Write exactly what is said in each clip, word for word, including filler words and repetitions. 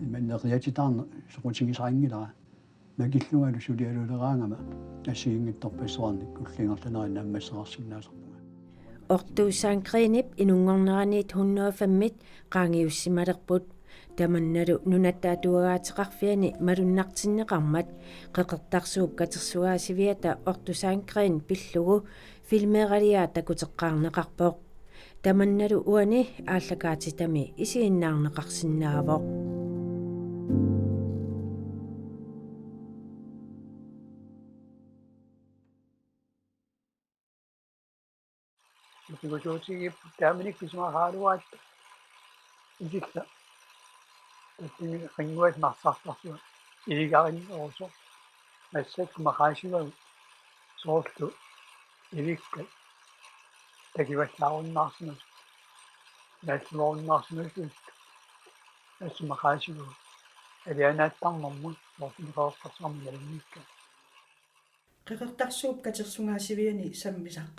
Imanneqiatitaarneq soqutigisarinngilara. Makillungalu sulialuleraangama assigiinngitsorpassuarnik ullut ingerlaneranni naammasseqarsinnaasarpunga. Otto Sandgreenip inunngornerani hundrede og fem-it qaangiussimalerput. Tamannalu Nunatta Atuagaateqarfiani malunnartinneqarmat Qeqertarsuup Katersugaasiviata Otto Sandgreen pillugu filmeeraliaa takuteqqaarneqarpoq. Tamannalu uani aallakaatitami isiginnaarneqarsinnaavoq. Ikiusuutigiipput taamanikkut isumaqaraluaratta ikilla. Tassani qinnguat narsartarsuaq iligarinnoorusoq. Massakkut maqaasivagut soorlu ilikkat takivallaarunnaarsimasut, naalluarunnaarsimasut. Assut maqaasivagut alianaattarnermut soorlu Qeqertarsuarmi nalinnikka. Qeqertarsuup Katersugaasiviani sammisaq.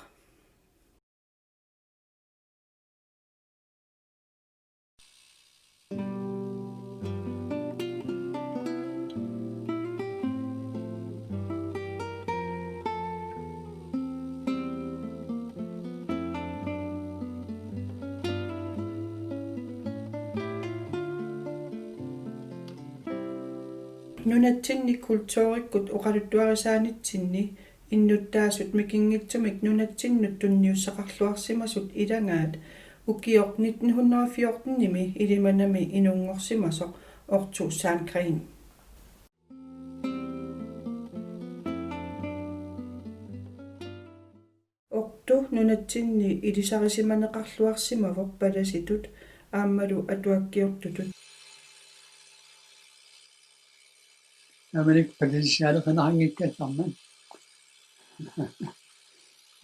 Nunatsinni kulturikkut oqaluttuarisaanitsinni innuttaasut mikinngitsumik nunatsinnut tunniussaqarluarsimasut ilagaat ukioq nitten hundrede og fjorten-imi Ilimanami inunngorsimasoq Otto Sandgreen. Otto nunatsinni ilisarisimaneqarluarsimavoq palasitut aammalu atuakkiortutut. Namalik palasisiaaleqinaqanngikkallarmat.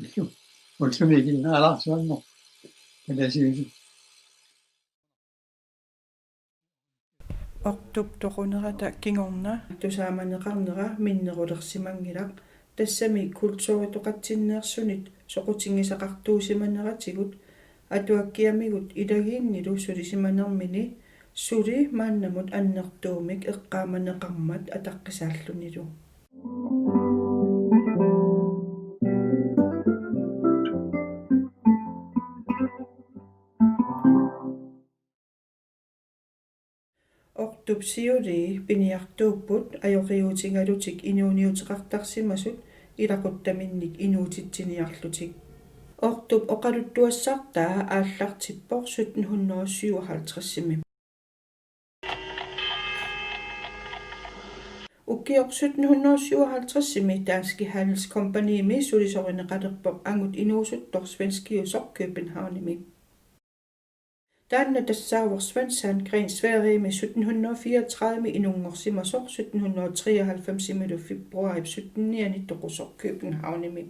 Ullu-, ullumikkut innaalaarsuanngorpoq. Palasiusut. Ottup toqunerata kingorna tusaamaneqarnera minnerulersimanngilaq, tassami kulturitoqatsinneersunit soqutigineqartuusimaneratigut atuakkiamigut ilagiinnilu sulisimanermini suli maannamut annertuumik eqqaamaneqarmat ataqqisaallunilu. Ottup siulii piniartuupput ajoqiutigalutik inuuniuteqartarsimasut ilaquttaminnik inuutitsiniarlutik. Ottup oqaluttuassartaa aallartippoq sytten hundrede og syvoghalvtreds-imi. Ukioq sytten hundrede og syvoghalvtreds-imi Danske Handelskompagniimi sulisorineqalerpoq angut inuusuttoq svenskiusoq Københavnimi. Taanna tassaavoq Svend Sandgreen Sverigemi sytten hundrede og fireogtredive inunngorsimasoq sytten hundrede og treoghalvfems-imilu februaarip sytten-iani toqusoq Københavnimi.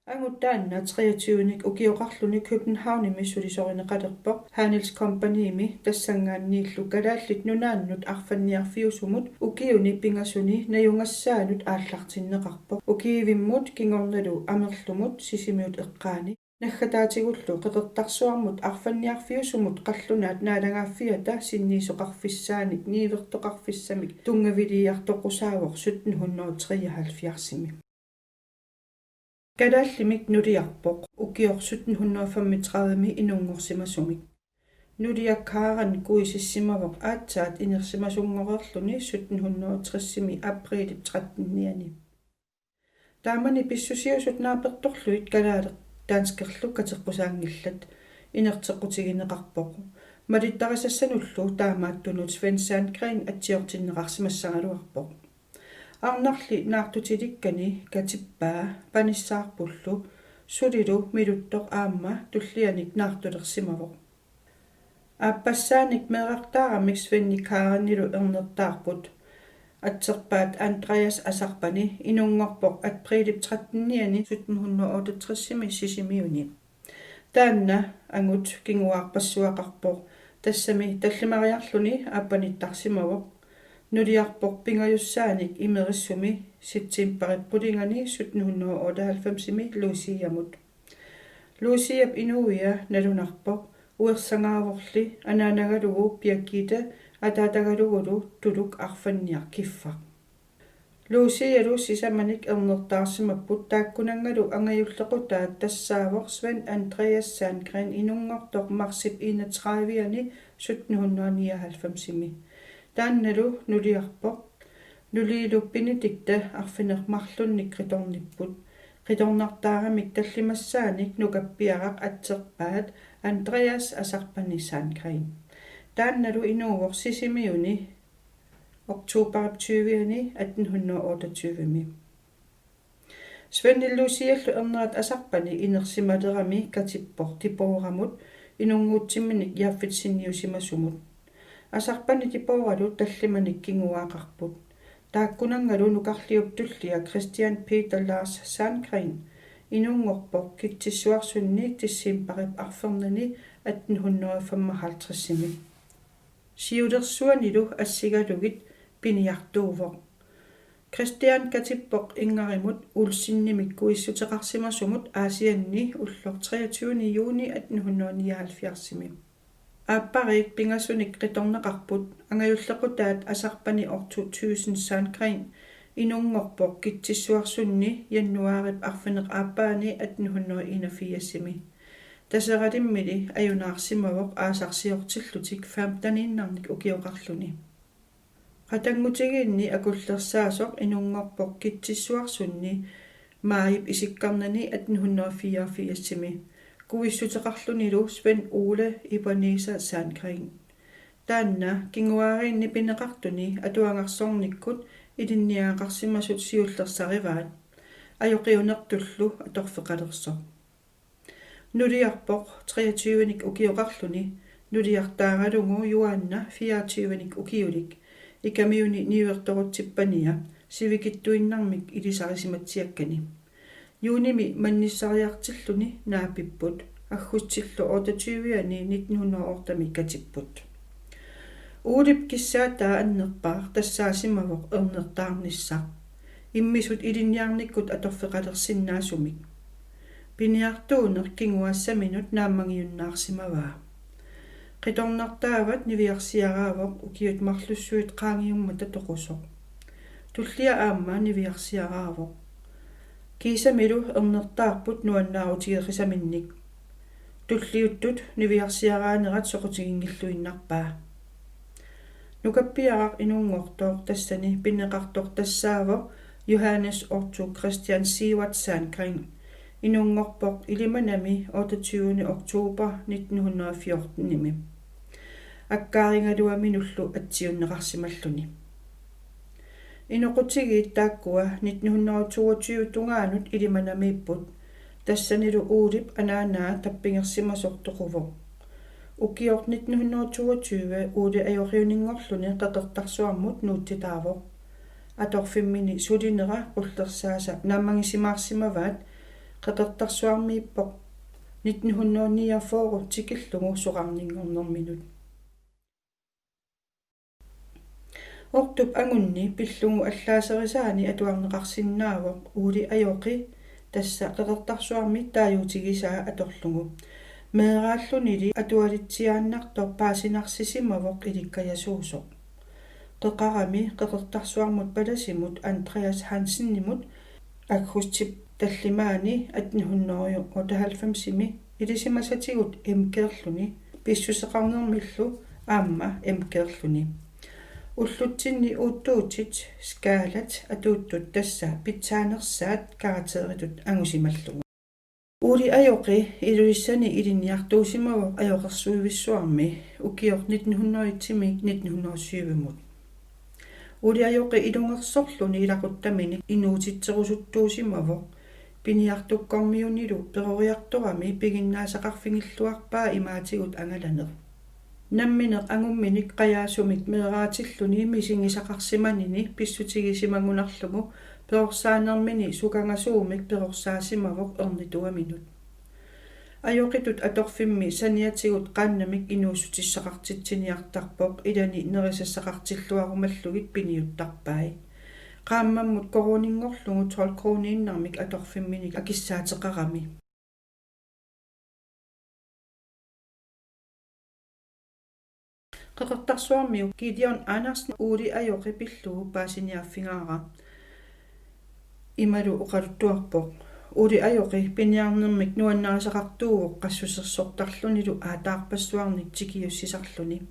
Angut taanna treogtyve-nik ukioqarluni Københavnimi sulisorineqalerpoq Handelskompagniimi, tassanngaanniillu Kalaallit Nunaannut arfanniarfiusumut ukiuni pingasuni najugassaanut aallartinneqarpoq. Ukiivimmut kingornalu Amerlumut Sisimiut eqqaani naggataatigullu Qeqertarsuarmut arfanniarfiusumut qallunaat naalagaaffiata sinniisoqarfissaanik niuertoqarfissamik tunngaviliiartoqqusaavoq sytten hundrede og treoghalvfjerds-imi. Kalaallimik nuliarpoq ukioq sytten hundrede og femogtredive-mi inunngorsimasumik. Nuliaq Karen kuisissimavoq aatsaat inersimasunngoreerluni sytten hundrede og tres-imi aprilip tretten-iani. Taamani pissusiusut naapertorlugit kalaaleq danskerlu kateqqusaanngillat, inerteqqutigineqarpoq. Malittarisassanullu taamaattunut Svend Sandgreen atsiortinneqarsimassagaluarpoq. Arnarli naartutilikkani katippaa panissaarpullu sulilu Miluttoq aamma tullianik naartulersimavoq. Aappassaanik meerartaaramik Svenni Karenilu ernertaarput. Atserpaat Andreas Asarpani inunngorpoq aprilip tretten-iani sytten hundrede og otteogtres-imi Sisimiuni. Taanna angut kinguaarpassuaqarpoq, tassami tallimariarluni aappanittarsimavoq. Nuliarpoq pingajussaanik Imerissumi septembarip qulingani sytten hundrede og otteoghalvfems-imi Luciamut. Luciap inuia nalunarpoq, uersangaavorli, anaanagalugu Birgitte, ataatagalugulu Tuluk arfanniaq kiffaq. Lucialu sisamanik ernertaarsimapput, taakkunanngalu angajullequtaat tassaavoq Svend Andreas Sandgreen, inunngortoq marsip enogtredive-ani sytten hundrede nioghalvfems-imi. Taannalu nuliarpoq. Nuliilu Benedikte arfineq-marlunnik qitornipput. Qitornartaaramik tallimassaanik nukappiaraq atserpaat Andreas Asarpani Sandgreen. Taannalu inuuvoq Sisimiuni oktobarip tyve-ani atten hundrede otteogtyve-mi. Svendip Luciallu ernerat Asarpani inersimalerami katippoq Tiporamut inunnguutsimminik jaffitsinniusimasumut. Asarpani Tiporalu tallimanik kinguaaqarput. Taakkunanngalu nukarliup tullia Christian Peter Lars Sandgreen inunngorpoq Kitsissuarsunni decembarip arfernani atten hundrede femoghalvtreds-imi. Siulersuanilu assigalugit piniartuuvoq. Christian katippoq Ingarimut Olsenimik kuissuteqarsimasumut Aasianni ulloq treogtyvende juni atten hundrede nioghalvfjerds-imi. Aappariit pingasunik qitornaqarput, angajullequtaat Asarpani Otto Thyssen Sandgreen inunngorpoq Kitsissuarsunni januaarip arfineq-aappaani atten hundrede enogfirs-imi. Taseralimmili ajunaarsimavoq aasarsiortillutik femteniinnarnik ukioqarluni. Qatanngutigiinni akullersaasoq inunngorpoq Kitsissuarsunni maajip isikkarnani atten hundrede fireogfirs-imi, kuissuteqarlunilu Svend Ole Ebenezer Sandgreen. Taanna kinguaariinni pineqartuni atuagarsornikkut ilinniagaqarsimasut siullersarivaat, ajoqiunertullu atorfeqalersoq. Nuliarpoq treogtyvenik ukioqarluni, nuliartaaralugu Juaanna fireogtyvenik ukiulik, Ikamiuni niuertorutsippania sivikitsuinnarmik ilisarisimatsiakkani. Juunimi mannissariartilluni naapipput, aggustillu otteogtyve-ani nitten hundrede og otte-mi katipput. Olep kissaataa annerpaaq tassaasimavoq ernertaarnissaq, immisut ilinniarnikkut atorfeqalersinnaasumik. Piniartuuneq kinguaassaminut naammagiunnaarsimavaa. Qitornartaavat niviarsiaraavoq ukiut marlussuit qaangiummata toqusoq. Tullia aamma niviarsiaraavoq. Kiisamilu ernertaarput nuannaarutigeqisaminnik. Tulliuttut niviarsiaraanerat soqutiginngilluinnarpaa. Nukappiaraq inunngortoq tassani pineqartoq tassaavoq Johannes Otto Christian Sivert Sandgreen, inunngorpoq Ilimanami otteogtyvende oktober nitten hundrede og fjorten-imi, akkaarigaluaminullu atsiunneqarsimalluni. Inoqutigiit taakkua nitten hundrede og toogtyve tungaanut Ilimanamiipput, tassanilu Olep anaanaa tappigersimasoq toquvoq. Ukioq nitten hundrede og toogtyve Ole ajoqiuninngorluni Qeqertarsuarmut nuutsitaavoq. Atorfimmini sulinera qullersaasa naammagisimaarsimavaat, Qeqertarsuarmiippoq nitten hundrede niogfyrre tikillugu soqarninngornerminut. Ortup angunni pillugu allaaserisaani atuarneqarsinnaavoq Ole ajoqi, tassa Qeqertarsuarmi taaguutigisaa atorlugu. Meeraallunili atualitsiaannartoq paasinarsisimavoq ilikkajasuusoq. Qeqarami Qeqertarsuarmut palasimut Andreas Hansenimut aggustip tallimaani atten hundrede og otteoghalvfems-imi ilisimasatigut M G-rluni, pissuseqarnermillu aamma M G-rluni. Ullutsinni uuttuutit skaalat atuuttut, tassa pitsaanersaat karakteritut angusimallugu. Ole ajoqi Ilulissani ilinniartuusimavoq ajoqersuivissuarmi ukioq nitten hundrede og et-imiit nitten hundrede og syv-imut. Ole ajoqi ilungersorluni ilaquttaminik inuutitserusuttuusimavoq, piniartukkormiunilu peroriartorami piginnaasaqarfigilluarpaa imaatigut angalaneq. Nammineq angumminik qajaasumik meeraatilluni misigisaqarsimanini pissutigisimagunarlugu perorsaanermini sukangasuumik perorsaasimavoq ernituaminut. Ajoqitut atorfimmi saniatigut qaannamik inuussutissaqartitsiniartarpoq, ilani nerisassaqartilluarumallugit piniuttarpai. Qaammammut koruuninngorlugu tolv koruuniinnarmik atorfimminik akissaateqarami. Qeqertarsuarmiu Gideon Andersen Uuli Ajoqi pillugu paasiniaaffigaara. Imalu oqaluttuarpoq: Uuli Ajoqi piniarnermik nuannarisaqartuuvoq qassusersortarlunilu aataarpassuarnik tikiussisarluni.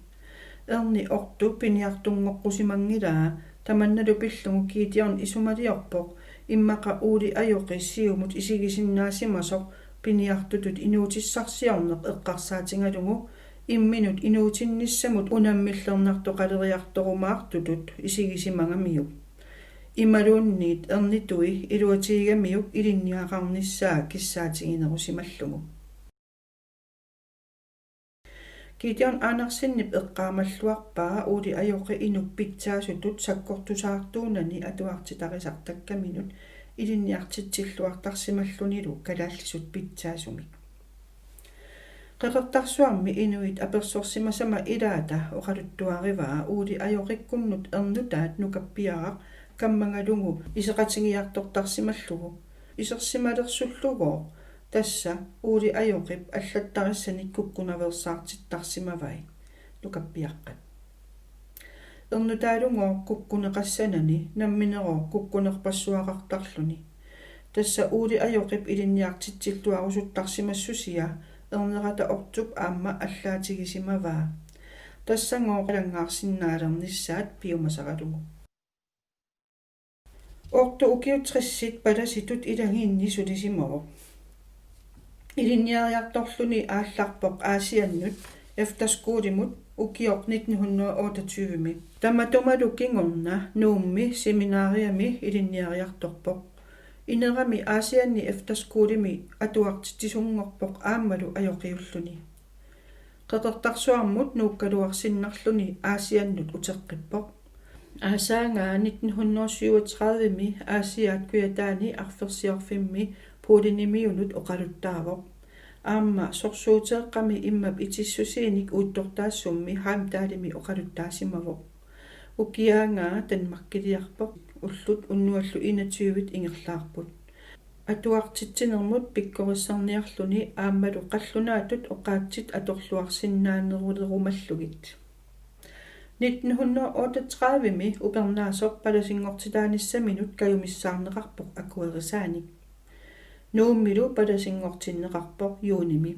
Erni ortu piniartunngoqqusimanngilaa, tamannalu pillugu Gideon isumaliorpoq immaqa Uuli Ajoqi siumut isigisinnaasimasoq piniartutut inuutissarsiorneq eqqarsaatigalugu imminut inuutinnissamut unammillernartoqaleriartorumaartutut isigisimagamiuk. Imaluunniit ernitui iluatigigamiuk ilinniaqarnissaa kissaatiginerusimallugu. Gideon Andersenip eqqaamalluarpaa Uuli Ajoqi inuk pitsaasutut sakkortusaartuunani atuartitarisartakkaminut ilinniartitsilluartarsimallunilu kalaallisut pitsaasumik. Qeqertarsuarmi inuit apersorsimasama ilaata oqaluttuarivaa Uuli Ajoqikkunnut ernutaat nukappiaraq kammagalugu iseqatigiartortarsimallugu. Isersimalersullugooq tassa Uuli Ajoqip allattarissanik kukkunaveersaartittarsimavai nukappiaqqat. Ernutaalugooq kukkuneqassanani namminerooq kukkunerpassuaqartarluni. Tassa Uuli Ajoqip ilinniartitsilluarusuttarsimassusia ernerata ortup aamma allaatigisimavaa. Tassagooq alanngaarsinnaalernissaat piumasaralugu. Ortu ukiut tressit palasitut ilagiinni sulisimavoq. Ilinniariartorluni aallarpoq Aasiannut efterskolimut ukioq nitten hundrede og otteogtyve-mi. Tamatumalu kingorna Nuummi seminariami ilinniariartorpoq. Inerami Aasianni efterskolimi atuartitsisunngorpoq aammalu ajoqiulluni. Qeqertarsuarmut nuukkaluarsinnarluni Aasiannut uteqqippoq. Aasaagaa nitten hundrede syvogtredive-mi Aasiaat Kujataani arfersiorfimmi Polenimiunut oqaluttaavoq. Aamma sorsuuteeqqami immap itissusiinik uuttortaassummi Heimdallimi oqaluttaasimavoq. Ukiaagaa Danmarkiliarpoq, ullut unnuallu enogtyve ingerlaarput. Atuartitsinermut pikkorissarniarluni aammalu qallunaatut oqaatsit atorluarsinnaanerulerumallugit. Nitten hundrede otteogtredive-mi upernaasoq palasinngortitaanissaminut kajumissaarneqarpoq akuerisaanik. Nuummilu palasinngortinneqarpoq juunimi.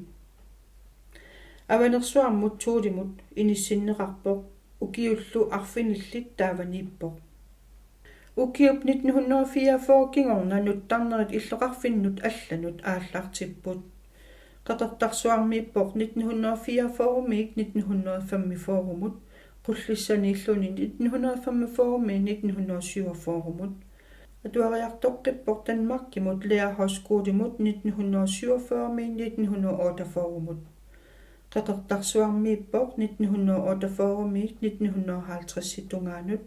Avanersuarmut Thulemut inissinneqarpoq, ukiullu arfinillit taavaniippoq. Ukiup nitten hundrede fireogfyrre kingorna nuttarnerit illoqarfinnut allanut aallartipput. Qeqertarsuarmiippoq nitten hundrede fireogfyrre-miit nitten hundrede femogfyrre-mut, Qullissaniilluni nitten hundrede femogfyrre-miit nitten hundrede syvogfyrre-mut. Atuariartoqqippoq Danmarkimut Lærerhøjskolimut nitten hundrede syvogfyrre-miit nitten hundrede otteogfyrre-mut. Qeqertarsuarmiippoq nitten hundrede otteogfyrre-miit nitten hundrede halvtreds-it tungaanut,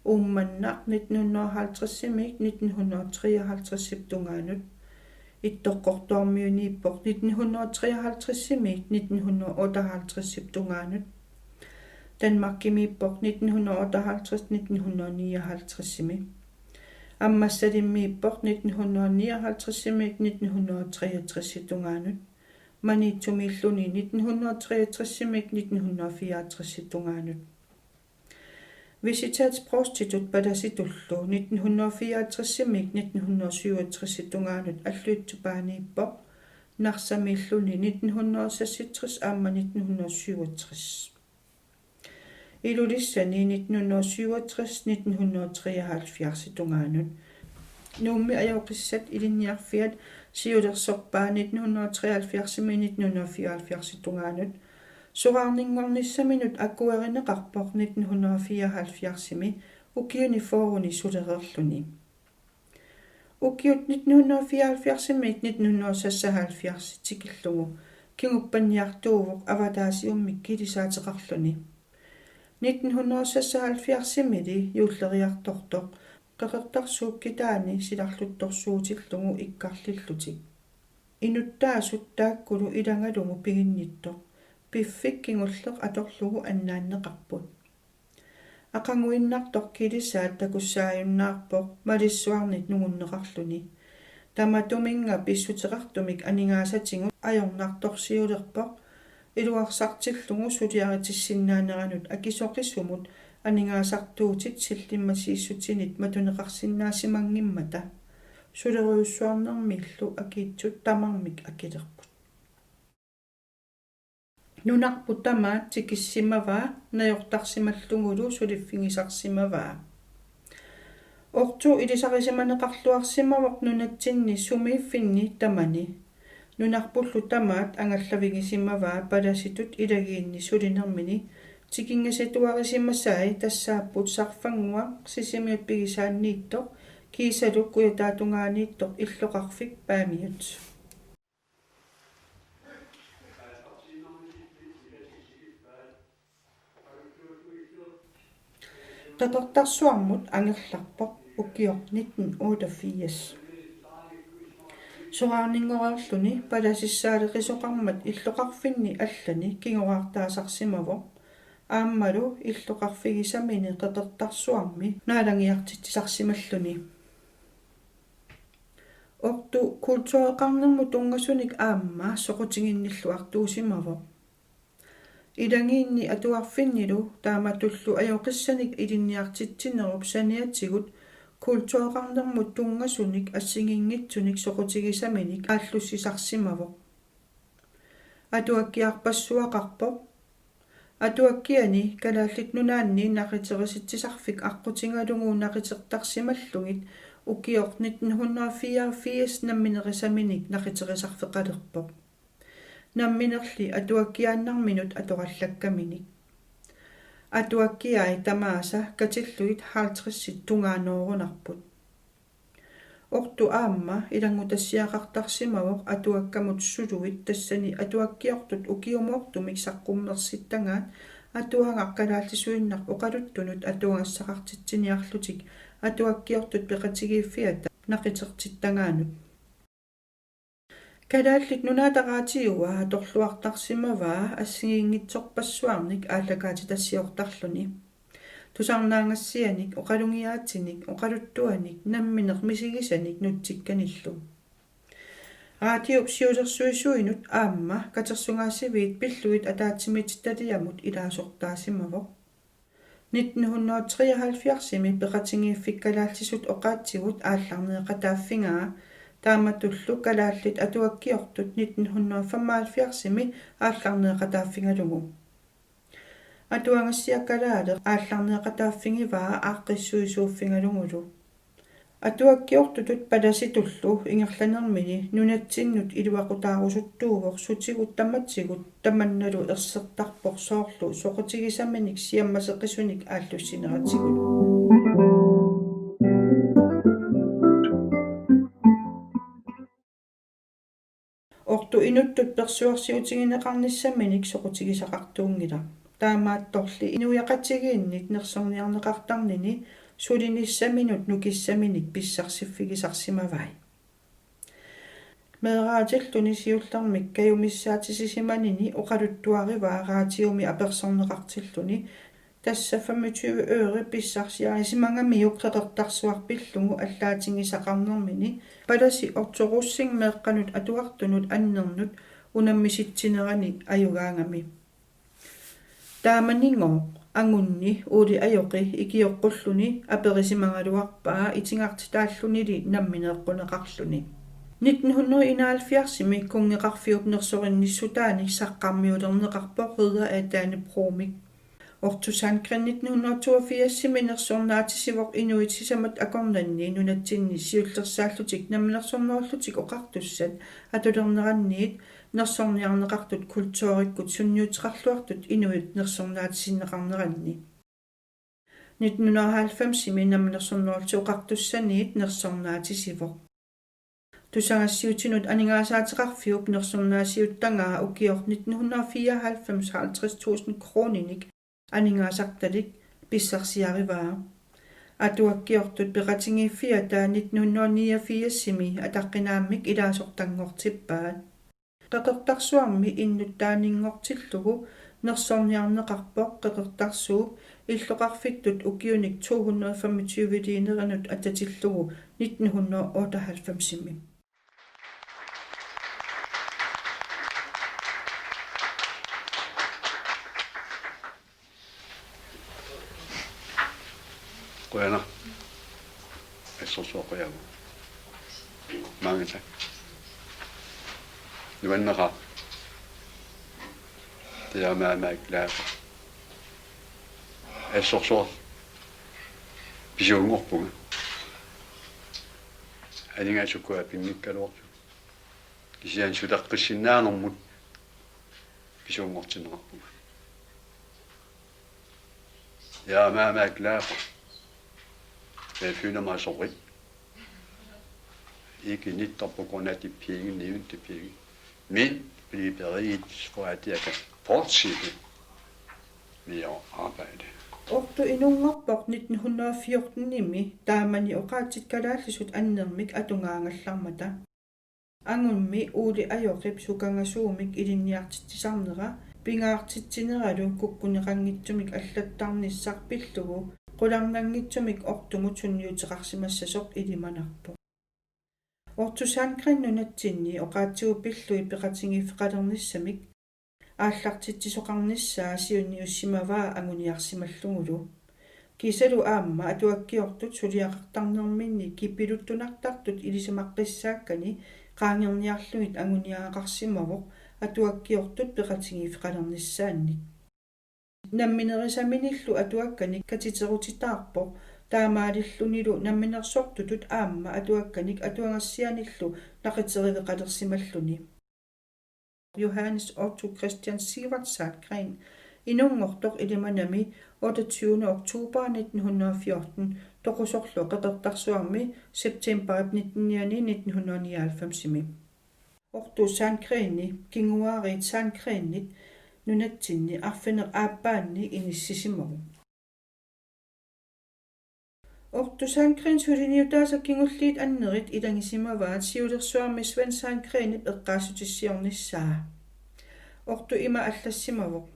Uummannaq nitten hundrede halvtreds-imiit nitten hundrede treoghalvtreds-ip tungaanut. Ittoqqortoormiuniippoq nitten hundrede treoghalvtreds-imiit nitten hundrede otteoghalvtreds-ip tungaanut. Danmarkimiippoq nitten hundrede otteoghalvtreds nitten hundrede nioghalvtreds-imi. Ammassalimmiippoq nitten hundrede nioghalvtreds-imiit nitten hundrede treogtres-it tungaanut. Maniitsumiilluni nitten hundrede treogtres-imiit nitten hundrede fireogtres-it tungaanut. Visitatsprostitut palasitullu nitten hundrede fireogtres-imiit nitten hundrede syvogtres-it tungaanut Alluitsup Paaniippoq, Narsamiilluni nitten hundrede seksogtres aamma nitten hundrede syvogtres. Ilulissani nitten hundrede syvogtres nitten hundrede treoghalvfjerds-it tungaanut. Nuummi ajoqissat ilinniarfiat siulersorpaa nitten hundrede treoghalvfjerds-imiit nitten hundrede fireoghalvfjerds-it tungaanut. Soraarninngornissaminut akuerineqarpoq nitten hundrede fireoghalvfjerds-imi ukiuni fyrreni sulereerluni. Ukiut nitten hundrede fireoghalvfjerds-imiit nitten hundrede seksoghalvfjerds tikillugu kinguppanniartuuvoq avataasiummik kilisaateqarluni. Nitten hundrede seksoghalvfjerds-imili juulleriartortoq Qeqertarsuup kitaani silarluttorsuutillugu ikkarlillutik. Inuttaasut taakkulu ilagalugu piginnittoq piffik kingulleq atorlugu annaanneqarput. Aqaguinnartoq kilisaat takussaajunnaarpoq malissuarnit nungunneqarluni. Tamatuminnga pissuteqartumik aningaasatigut ajornartorsiulerpoq Iluarsartillugu suliaritissinnaaneranut akisoqisumut aningaasartuutit sillimmasiissutinit matuneqarsinnaasimanngimmat sulerujussuarnermiillu akiitsut tamarmik akilerput. Nunarput tamaat tikissimavaa najortarsimallugulu suliffigisarsimavaa. Ortu ilisarisimaneqarluarsimavoq nunatsinni sumiiffinni tamani. Nunarpullu tamaat angallavigisimavaa palasitut ilagiinni sulinermini. Tikinngisatuarisimasai tassaapput Sarfannguaq Sisimiut pigisaanniittoq, kiisalu Kujataatungaaniittoq illoqarfik Paamiut. Qeqertarsuarmut angerlarpoq ukioq nitten otteogfirs. Soraarninngoreerluni palasissaaleqisoqarmat illoqarfinni allani kingoraartaasarsimavoq, aammalu illoqarfigisamini Qeqertarsuarmi naalagiartitsisarsimalluni. Ortu kultureqarnermut tunngasunik aamma soqutiginnilluartuusimavoq. Ilagiinni atuarfinnilu taamatullu ajoqissanik ilinniartitsinerup saniatigut kultureqarnermut tunngasunik assigiinngitsunik soqutigisaminik aallussisarsimavoq. Atuakkiarpassuaqarpoq. Atuakkiani Kalaallit Nunaanni naqiterisitsisarfik aqqutigalugu naqitertarsimallugit ukioq nitten hundrede fireogfirs namminerisaminik naqiterisarfeqalerpoq. Namminerli atuakkiaannarminut atorallakkaminik. Atuakkiai tamaasa katillugit halvtredsit tungaanoorunarput. Ortu aamma ilanngutassiaqartarsimavoq atuakkamut suluit tassani atuakkiortut ukiumoortumik saqqummersittagaat atuagaq kalaallisuinnaq oqaluttunut atuagassaqartitsiniarlutik atuakkiortut peqatigiiffiata naqitertittagaanut. Kalaallit Nunaata Raatiua atorluartarsimavaa assigiinngitsorpassuarnik aallakaatitassiortarluni. Tusarnaagassianik, oqalugiaatinik, oqaluttuanik, nammineq misigisanik nutsikkanillu. Raatiup siulersuisuinut aamma katersugaasiviit pillugit ataatsimiititaliamut ilaasortaasimavoq. Nitten hundrede og treoghalvfjerdsimi peqatigiiffik kalaallisut oqaatsigut aallarneeqataaffigaa, taamatullu kalaallit atuakkiortut nitten hundrede og femoghalvfjerdsimi aallarneeqataaffigalugu. Atuagassiaq Kalaaleq aallarneeqataaffigivaa aaqqissuisuuffigalugulu. Atuakkiortutut palasitullu ingerlanermini nunatsinnut iluaqutaarusuttuuvoq sutigut tamatigut tamannalu ersertarpoq soorlu soqutigisaminik siammaseqisunik aallussineratigut. Ortu inuttut persuarsiutigineqarnissaminik soqutigisaqartuunngilaq. Taamaattorli inuiaqatigiinnit nersorniarneqartarnini sulinissaminut nukissaminik pissarsiffigisarsimavai. Meeraatilluni siullermik kajumissaatitsisimanini oqaluttuarivaa raatiumi apersorneqartilluni, tassa femogtyve øre pissarsiarisimagamiuk Qeqertarsuaq pillugu allaatigisaqarnermini, palasi Otto Rosing meeqqanut atuartunut annernut unammisitsinerani ajugaagami. Taamanigooq angunni Ole Ajoqi ikioqqulluni aperisimagaluarpaa itigartitaallunili nammineeqquneqarluni. Nitten hundrede enoghalvfjerdsimi kunngeqarfiup nersorinnissutaanik saqqarmiulerneqarpoq Ridder af Dannebrogimik. Otto Sandgreen nitten hundrede toogfirsimi nersornaatisivoq inuit sisamat akornanni nunatsinni siullersaallutik Namminersornerullutik Oqartussat atulerneranniit nersorniarneqartut kulturikkut sunniuteqarluartut inuit nersornaatisinneqarneranni. Nitten hundrede og halvfemsimi Namminersornerullutik Oqartussaniit nersornaatisivoq. Tusagassiuutinut aningaasaateqarfiup nersornaasiuttagaa ukioq nitten hundrede og fireoghalvfems halvtreds tusind kroninik aningaasartalik pissarsiarivaa. Atuakkiortut peqatigiiffiata nitten hundrede og niogfirsimi ataqqinaammik ilaasortanngortippaat. Qeqertarsuarmi innuttaaninngortillugu nersorniarneqarpoq Qeqertarsuup illoqarfittut ukiunik to hundrede femogtyve-liinerinut atatillugu nitten hundrede otteoghalvfemsimi. Qujanaq. Assorsuaq qujavugut. Maanga tak. Nuanneqaaq. Taamaammat glad for. Assorsuaq. Pisuunngorpunga. Aningaasukkuat pinngikkaluarlugu. Kisianni suleqqissinnaanermut pisuunngortinneqarpunga. Ja, maanga glad for. Jeg føler mig så rig. Ikke nitterpukona de penge, nævnte penge. Men blive beriget for, at jeg kan fortsætte med at arbejde. Ortu inunngorpoq nitten hundrede og fjorten-imi taamani oqaatsit kalaallisut annermik atugaagallarmata. Angummi Ole Ajoqip sukangasuumik ilinniartitsisarnera pingaartitsineralu kukkuneqanngitsumik allattarnissaq pillugu qularnanngitsumik ortumut sunniuteqarsimassasoq ilimanarpoq. Ortu Sandgreen nunatsinni oqaatsigut pillugit peqatigiiffeqalernissamik aallartitsisoqarnissaa siunniussimavaa anguniarsimallugulu. Kiisalu aamma atuakkiortut suliaqartarnerminni kipiluttunartartut ilisimaqqissaakkani qaangerniarlugit anguniagaqarsimavoq atuakkiortut peqatigiiffeqalernissaannik. Namminerisaminillu atuakkanik katiterutitaarpoq, taamaalillunilu namminersortutut aamma atuakkanik atuagassianillu naqiteriveqalersimalluni. Johannes Otto Christian Sivert Sandgreen inunngortoq Ilimanami otteogtyvende oktober nitten hundrede og fjorten, toqusorlu Qeqertarsuarmi septemberip nitten-iani nitten hundrede og nioghalvfems-imi. Ortu Sandgreeni, kinguaariit Sandgreenit, nunatsinni arfineq-aappaanni inissisimavoq. Ortu Sandgreen suliniutaasa kingulliit annerit ilagisimavaat siulersuarmi Svend Sandgreenip eqqaassutissiornissaa. Ortu ima allassimavoq: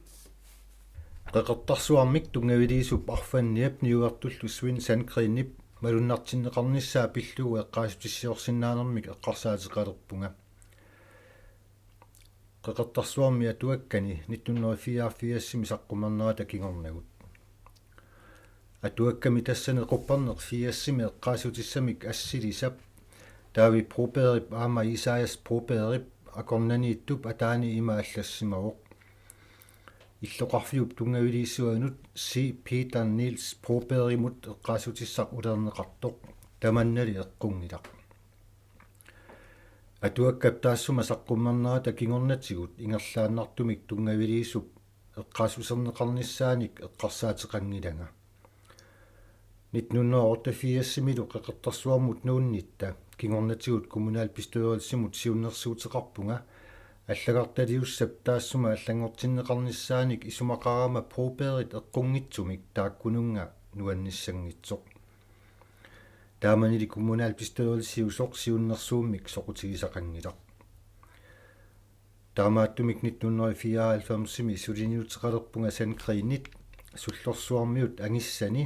Qeqertarsuarmik tunngaviliisup arfanniap niuertullu Svend Sandgreenip malunnartinneqarnissaa pillugu eqqaassutissiorsinnaanermik eqqarsaateqalerpunga. Qeqertarsuarmi atuakkani nitten hundrede og fireogfirs-imi saqqummernerata kingornagut. Atuakkami tassani qupperneq firsikkami eqqaassutissamik assilisap David Brobergip aamma Isaias Brobergip akornanniittup ataani ima allassimavoq: Illoqarfiup tunngaviliisuanut C. Peter Niels Brobergimut eqqaassutissaq ulerneqartoq, tamannali eqqunngilaq. Atuakkap taassuma saqqummernerata kingornatigut ingerlaannartumik tunngaviliisup eqqaassuserneqarnissaanik eqqarsaateqanngilanga. Nitten hundrede og otteogfirs-imilu Qeqertarsuarmut nuunnitta kingornatigut kommunalbestyrelsimut siunnersuuteqarpunga allagartaliussap taassuma allanngortinneqarnissaanik isumaqarama Brobergit eqqunngitsumik taakkununnga nuannissanngitsoq. Taamanili kommunalbestyrelsiusoq siunnersuummik soqutigisaqanngilaq. Taamaattumik nitten hundrede og fireoghalvfems-imi suliniuteqalerpunga Sandgreenit Sullorsuarmiut angissani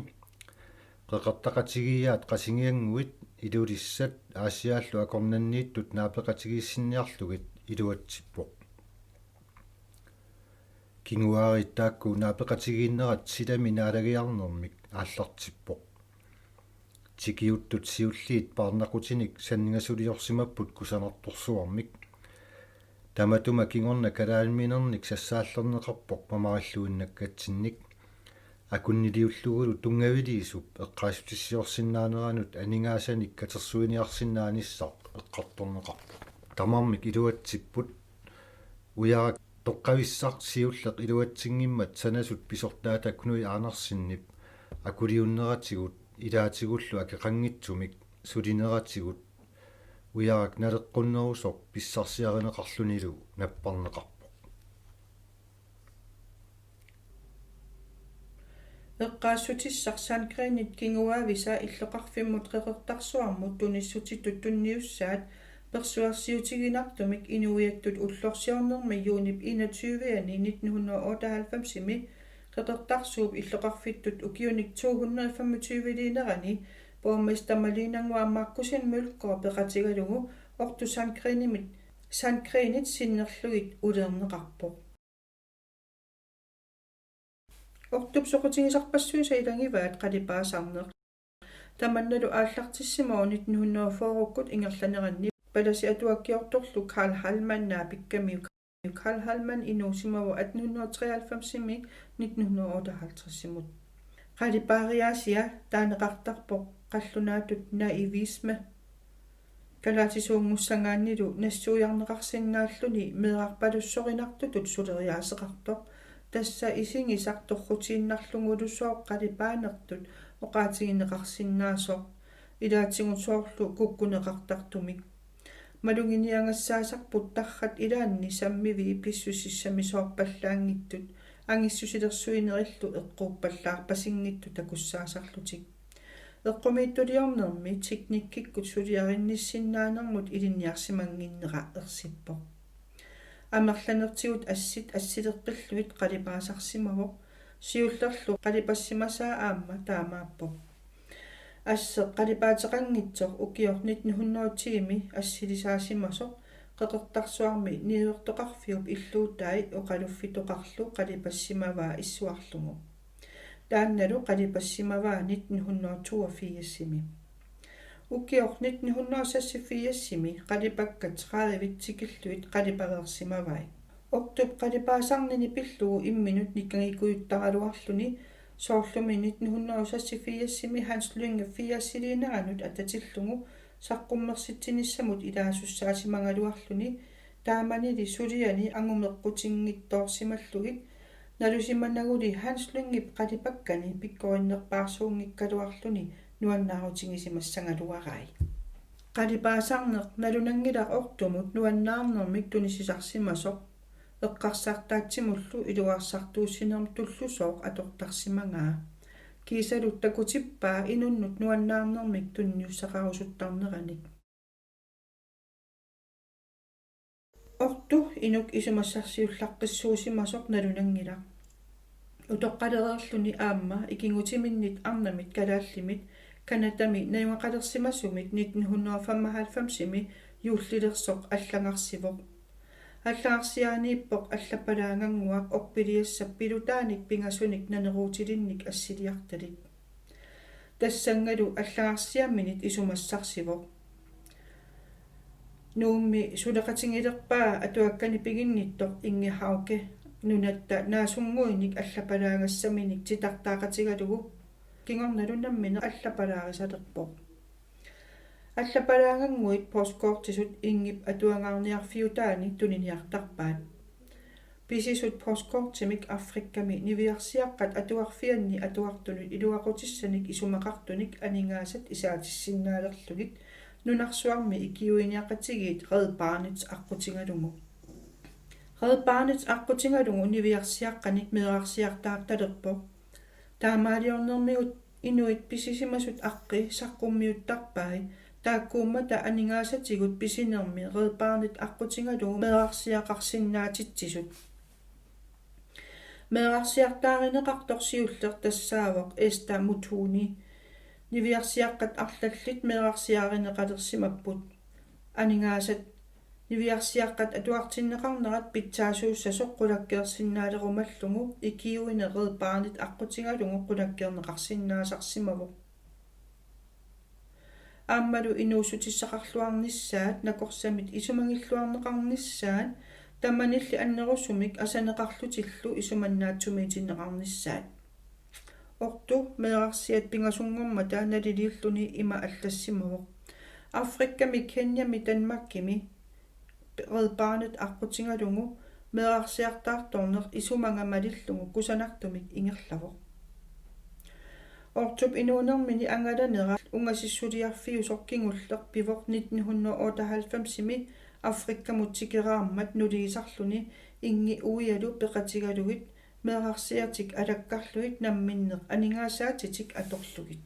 Qeqertaqatigiiaat Qasigiannguit, Ilulissat Aasiaallu akornanniittut naapeqatigiissinniarlugit iluatsippoq. Kinguaariit taakku naapeqatigiinnerat silami naalagiarnermik aallartippoq. Tikiuttut siulliit paarnaqutinik sanningasuliorsimapput kusanartorsuarmik. Tamatuma kingorna kalaaliminernik sassaallerneqarpoq mamarilluinnakkatsinnik. Akunniliullugulu tunngaviliisup eqqaassutissiorsinnaaneranut aningaasanik katersuiniarsinnaanissaq eqqartorneqarpoq. Tamarmik iluatsipput. Ujarak toqqavissaq siulleq iluatsinngimmat sanasut pisortaata Knud Andersenip akuliunneratigut ilaatigullu akeqanngitsumik sulineratigut Ujarak naleqqunnerusoq pissarsiarineqarlunilu napparneqarpoq. Eqqaassutissaq Sandgreenit kinguaavisa illoqarfimmut Qeqertarsuarmut tunissutitut tunniussaat persuarsiutiginartumik inuiattut ullorsiornermi juunip enogtyve-ani nitten hundrede og otteoghalvfems-imi Qeqertarsuup illoqarfittut ukiunik to hundrede og femogtyve-liinerani borgmester Maliinannguaq Markussen Mølgaard peqatigalugu Ortu Sandgreenimit, Sandgreenit sinnerlugit ulerneqarpoq. Ortup soqutigisarpassuisa ilagivaat qalipaasarneq. Tamannalu aallartissimavoq nitten hundrede og fyrre-kkut ingerlaneranni palasi atuakkiortorlu Karl Heilmann naapikkamiuk. Karl Heilmann inuusimavoq atten hundrede og treoghalvfems-imiit nitten hundrede og otteoghalvtreds-imut. Qalipaariaasia taaneqartarpoq qallunaatut naivisme. Kalaallisuunngussagaannilu nassuiarneqarsinnaalluni meerarpalussorinartutut suleriaaseqartoq, tassa isigisaq torrutiinnarlugulu sooq qalipaanertut oqaatigineqarsinnaasoq, ilaatigut soorlu kukkuneqartartumik. Maluginiagassaasarput tarrat ilaanni sammivii pissusissamisoorpallaanngitsut, angissusilersuinerillu eqquuppallaarpasinngitsut takussaasarlutik. Eqqumiitsuliornermi teknikkikkut suliarinnissinnaanermut ilinniarsimannginnera ersippoq. Amerlanertigut assit assileqqillugit qalipaasarsimavoq, siullerlu qalipassimasaa aamma taamaappoq. Asseq qalipaateqanngitsoq ukioq nitten hundrede og ti-mi assilisaasimasoq Qeqertarsuarmi niuertoqarfiup illuutai oqaluffitoqarlu qalipassimavaa issuarlugu. Taannalu qalipassimavaa nitten hundrede og toogfirs-imi. Ukioq nitten hundrede og seksogfirs-imi qalipakkat tredive tikillugit qalipareersimavai. Oktup qalipaasarnini pillugu imminut nikangikujuttaraluarluni, soorlumi nitten hundrede og seksogfirs-imi Hans Lynge firsiliineranut atatillugu saqqummersitsinissamut ilaasussaassimagaluarluni, taamanili suliani angumeqqutinngitsoorsimallugit, nalusimanaguli Hans Lyngep qalipakkani pikkorinnerpaarsuunngikkaluarluni nuannaarutigisimassagaluarai. Qalipaasarneq nalunanngilaq oktumut nuannaarnermik tunisisarsimasoq, eqqarsartaatsimullu iluarsartuussinermut tullusooq atortarsimagaa. Kiisalu takutippaa inunnut nuannaarnermik tunniussaqarusuttarneranik. Ortu inuk isumassarsiullaqqissuusimasoq nalunanngilaq. Utoqqalereerluni aamma ikigutiminnit arnamit kalaallimit Canadami najugaqalersimasumit nitten hundrede og femoghalvfems-imi juullilersoq allagarsivoq. Allagarsiaaniippoq allapalaagannguaq orpiliassap pilutaanik pingasunik naneruutilinnik assiliartalik. Tassanngalu allagarsiaminit isumassarsivoq. Nuummi suleqatigilerpaa atuakkani piginnittoq Inge Hauge nunatta naasunnguinik allapalaagassaminnik titartaaqatigalugu, kingornalu nammineq allapalaarisalerpoq. Allapalaagannguit postkortisut Ingep atuagaarniarfiutaani tuniniartarpaat. Pisisut postkortimik Afrikami niviarsiaqqat atuarfianni atuartunut iluaqutissanik isumaqartunik aningaasat isaatissinnaalerlugit nunarsuarmi ikiuiniaqatigiit Red Barnet aqqutigalugu. Red Barnet aqqutigalugu niviarsiaqqanik meerarsiartaartalerpoq. Taamaaliornermigut inuit pisisimasut aqqi saqqummiuttarpai, taakkuummata aningaasatigut pisinermi Red Barnet aqqutigalugu meerarsiaqarsinnaatitsisut. Meerarsiartaarineqartoq siulleq tassaavoq Esther Mutoni. Niviarsiaqqat arlallit meerarsiarineqalersimapput. Aningaasat niviarsiaqqat atuartinneqarnerat pitsaasuussasoq qulakkeersinnaalerumallugu ikiuineq Red Barnet aqqutigalugu qulakkeerneqarsinnaasarsimavoq. Aammalu inuussutissaqarluarnissaat nakorsamit isumagilluarneqarnissaat tamanilli annerusumik asaneqarlutillu isumannaatsumik itinneqarnissaat. Ortu meerarsiat pingasunngormata naliliilluni ima allassimavoq: Afrikami, Kenyami Danmarkimi Red Barnet aqqutigalugu meerarsiartaartorneq isumaga malillugu kusanartumik ingerlavoq. Ortup inuunermini angalanera ungasissuliarfiusoq kingulleq pivoq nitten hundrede og otteoghalvfems-imi Afrikamut tikeraarmat nuliisarluni Inge uialu peqatigalugit meerarsiatik alakkarlugit namminneq aningaasaatitik atorlugit.